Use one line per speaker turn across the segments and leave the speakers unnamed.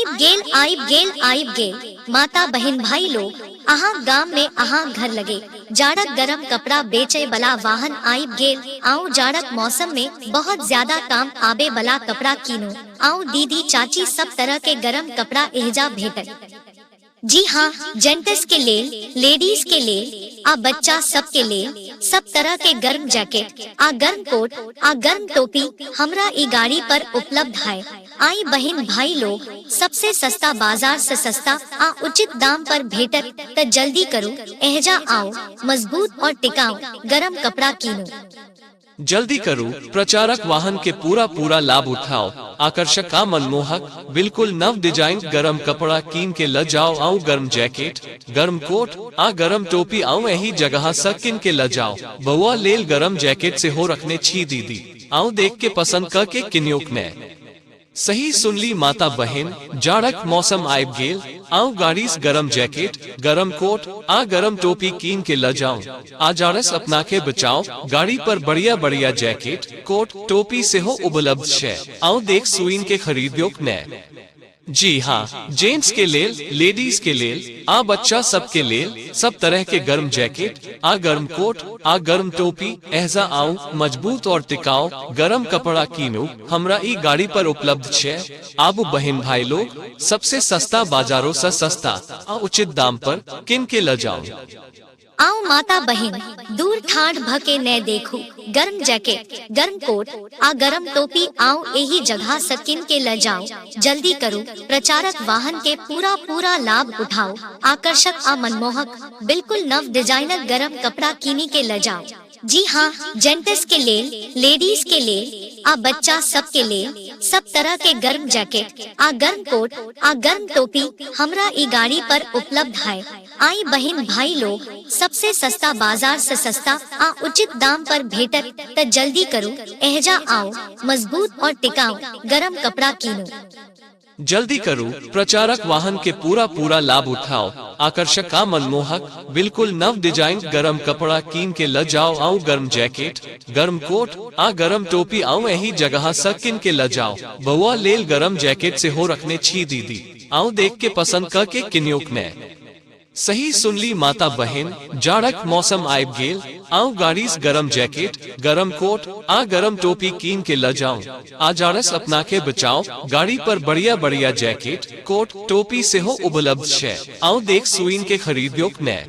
आइब गेल, आइब गेल, आइब गेल। माता बहिन भाई लोग, अहाँ गाम में अहाँ घर लगे जाड़क गरम कपड़ा बेचे बला वाहन आइब गेल। आऊ जाड़क मौसम में बहुत ज्यादा काम आबे बला कपड़ा कीनू। आऊ दीदी चाची, सब तरह के गरम कपड़ा एहजा भेटत। जी हाँ, जेंट्स के लेल, लेडीज के लेल आ बच्चा सब के लेल सब तरह के गर्म जैकेट आ गर्म कोट आ गर्म टोपी हमरा ई गाड़ी पर उपलब्ध है। आई बहन भाई लोग, सबसे सस्ता बाजार से सस्ता आ उचित दाम पर भेटत, त जल्दी करू, एहजा आओ, मजबूत और टिकाऊ गरम कपड़ा कीनू।
जल्दी करू, प्रचारक वाहन के पूरा पूरा लाभ उठाओ। आकर्षक आ मनमोहक, बिल्कुल नव डिजाइन गरम कपड़ा कीन के ल जाओ। आऊ गर्म जैकेट, गर्म कोट आ गरम टोपी आऊ एही जगह स किन के ल जाओ। बउआ लेल गरम जैकेट से हो रखने छी दीदी, आऊ देख के पसंद क के किनियोक ने। सही सुनली माता बहन, जाड़क मौसम आबि गेल। आऊ गाड़ी स गरम जैकेट, गरम कोट आ गरम टोपी कीन के ल जाओ। आ जाड़स अपना के बचाओ। गाड़ी पर बढ़िया बढ़िया जैकेट, कोट, टोपी सेहो उपलब्ध छै। आऊ देख सुइन के खरीदियोक ने। जी हाँ, जेंट्स के लेल, लेडीज के लेल आ बच्चा सब के लेल सब तरह के गर्म जैकेट आ गर्म कोट आ गर्म टोपी एहजा आऊ, मजबूत और टिकाऊ गरम कपड़ा कीनू। हमरा ई गाड़ी पर उपलब्ध छै। आबू बहन भाई लोग, सबसे सस्ता बाजारों से सस्ता आ उचित दाम पर किन के ल जाओ।
आओ माता बहिन, दूर ठाढ़ भके ने देखू, गर्म जैकेट, गर्म कोट आ गरम टोपी आओ एही जगह स किन के ल जाओ। जल्दी करू, प्रचारक वाहन के पूरा पूरा लाभ उठाओ। आकर्षक आ मनमोहक, बिल्कुल नव डिजाइनर गरम कपड़ा कीनी के ल जाओ। जी हाँ, जेंट्स के लेल, लेडीज के लेल आ बच्चा सब के लेल सब तरह के गर्म जैकेट आ गर्म कोट आ गर्म टोपी हमरा ई गाड़ी पर उपलब्ध है। आई बहन भाई लोग, सबसे सस्ता बाजार से सस्ता आ उचित दाम पर भेटत, त जल्दी करू, एहजा आओ, मजबूत और टिकाऊ गरम कपड़ा कीनू।
जल्दी करू, प्रचारक वाहन के पूरा पूरा लाभ उठाओ। आकर्षक आ मनमोहक, बिल्कुल नव डिजाइन गरम कपड़ा कीन के ल जाओ। आऊ गर्म जैकेट, गर्म कोट आ गरम टोपी आऊ एही जगह स किन के ल जाओ। बउआ लेल गरम जैकेट से हो रखने छी दीदी, आऊ देख के पसंद क के किनियोक ने। सही सुनली माता बहन, जाड़क मौसम आबि गेल। आऊ गाड़ी स गरम जैकेट, गरम कोट आ गरम टोपी कीन के ल जाओ। आ जाड़स अपना के बचाओ। गाड़ी पर बढ़िया बढ़िया जैकेट, कोट, टोपी सेहो उपलब्ध छै। आऊ देख सुइन के खरीदियोक ने।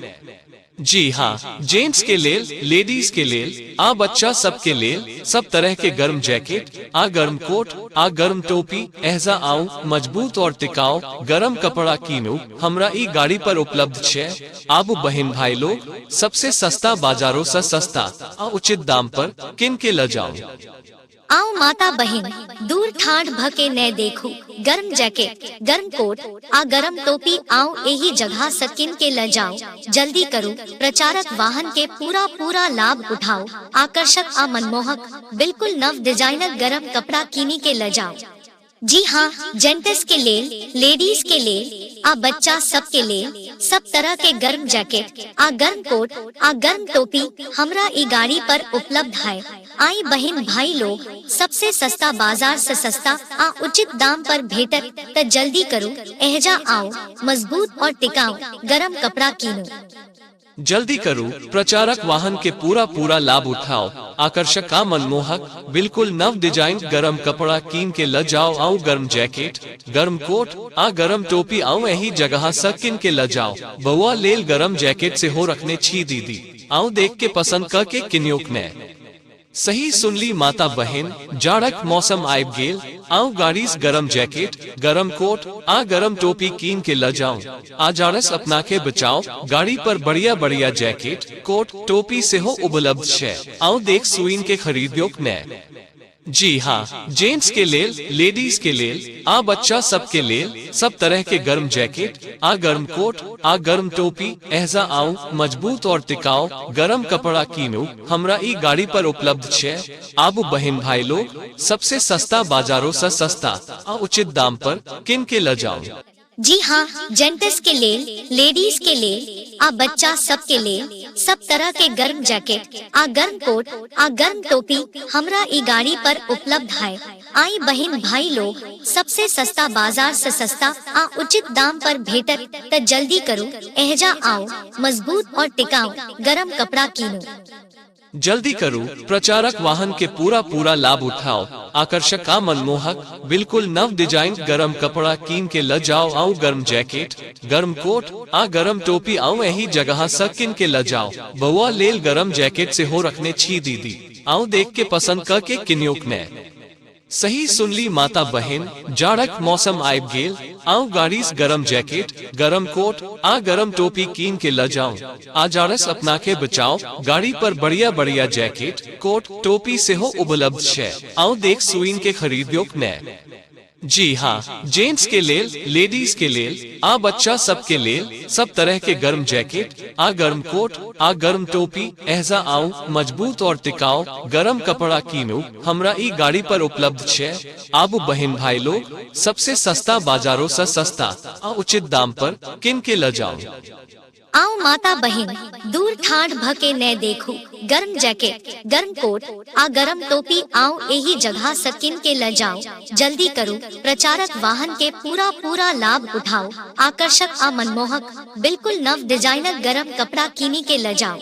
जी हाँ, जेंट्स के लेल, लेडीज के लेल आ बच्चा सब के लेल सब तरह के गर्म जैकेट आ गर्म कोट आ गर्म टोपी एहजा आऊ, मजबूत और टिकाऊ गरम कपड़ा कीनू। हमरा ई गाड़ी पर उपलब्ध छै। आबू बहन भाई लोग, सबसे सस्ता बाजारों से सस्ता आ उचित दाम पर किन के ल जाओ।
आओ माता बहिन, दूर ठाढ़ भके ने देखू, गर्म जैकेट, गर्म कोट आ गरम टोपी आओ एही जगह स किन के ल जाओ। जल्दी करू, प्रचारक वाहन के पूरा पूरा लाभ उठाओ। आकर्षक आ मनमोहक, बिल्कुल नव डिजाइनर गरम कपड़ा कीनी के ल जाओ। जी हाँ, जेंट्स के लेल, लेडीज के लेल आ बच्चा सब के लेल सब तरह के गर्म जैकेट आ गर्म कोट आ गर्म टोपी हमरा ई गाड़ी पर उपलब्ध है। आई बहन भाई लोग, सबसे सस्ता बाजार से सस्ता आ उचित दाम पर भेटत, त जल्दी करू, एहजा आओ, मजबूत और टिकाऊ गरम कपड़ा कीनू।
जल्दी करू, प्रचारक वाहन के पूरा पूरा लाभ उठाओ। आकर्षक आ मनमोहक, बिल्कुल नव डिजाइन गरम कपड़ा कीन के ल जाओ। आऊ गर्म जैकेट, गर्म कोट आ गरम टोपी आऊ एही जगह स किन के ल जाओ। बउआ लेल गरम जैकेट से हो रखने छी दीदी, आऊ देख के पसंद क के किनियोक ने। सही सुनली माता बहन, जाड़क मौसम आबि गेल। आऊ गाड़ी स गरम जैकेट, गरम कोट आ गरम टोपी कीन के ल जाओ। आ जाड़स अपना के बचाओ। गाड़ी पर बढ़िया बढ़िया जैकेट, कोट, टोपी सेहो उपलब्ध छै। आऊ देख सुइन के खरीदियोक ने। जी हाँ, जेंट्स के लेल, लेडीज के लेल आ बच्चा सब के लेल सब तरह के गर्म जैकेट आ गर्म कोट आ गर्म टोपी एहजा आऊ, मजबूत और टिकाऊ गरम कपड़ा कीनू। हमरा ई गाड़ी पर उपलब्ध छै। आबू बहन भाई लोग, सबसे सस्ता बाजारों से सस्ता आ उचित दाम पर किन के ल जाओ।
जी हाँ, जेंट्स के लेल, लेडीज के लेल आ बच्चा सब के लेल सब तरह के गर्म जैकेट आ गर्म कोट आ गर्म टोपी हमरा ई गाड़ी पर उपलब्ध है। आई बहन भाई लोग, सबसे सस्ता बाजार से सस्ता आ उचित दाम पर भेटत त जल्दी करू, एहजा आओ, मजबूत और टिकाऊ गरम कपड़ा कीनू।
जल्दी करू, प्रचारक वाहन के पूरा पूरा लाभ उठाओ। आकर्षक आ मनमोहक, बिल्कुल नव डिजाइन गरम कपड़ा कीन के ल जाओ। आऊ गर्म जैकेट, गर्म कोट आ गरम टोपी आऊ एही जगह स किन के ल जाओ। बउआ लेल गरम जैकेट सेहो रखने छी दीदी, आऊ देख के पसंद क के किनियोक ने। सही सुनली माता बहन, जाड़क मौसम आबि गेल। आऊ गाड़ीस गरम जैकेट, गरम कोट आ गरम टोपी कीन के ल जाओ आ जाड़स अपना के बचाओ। गाड़ी पर बढ़िया बढ़िया जैकेट, कोट, टोपी सेहो उपलब्ध छै। आऊ देख सुइन के खरीदियोक ने। जी हाँ, जेंट्स के लेल, लेडीज के लेल आ बच्चा सब के लेल सब तरह के गर्म जैकेट आ गर्म कोट आ गर्म टोपी। एहजा आऊ, मजबूत और टिकाऊ गरम कपड़ा कीनू, हमरा ई गाड़ी पर उपलब्ध छै। आबू बहन भाई लोग, सबसे सस्ता बाजारों से सस्ता आ उचित दाम पर किन के ल जाओ।
आओ माता बहन, दूर ठाढ़ भके ने देखू, गर्म जैकेट, गर्म कोट आ गरम टोपी आओ एही जगह स किन के ल जाओ। जल्दी करू, प्रचारक वाहन के पूरा पूरा लाभ उठाओ। आकर्षक आ मनमोहक, बिल्कुल नव डिजाइनर गरम कपड़ा कीनी के ल जाओ।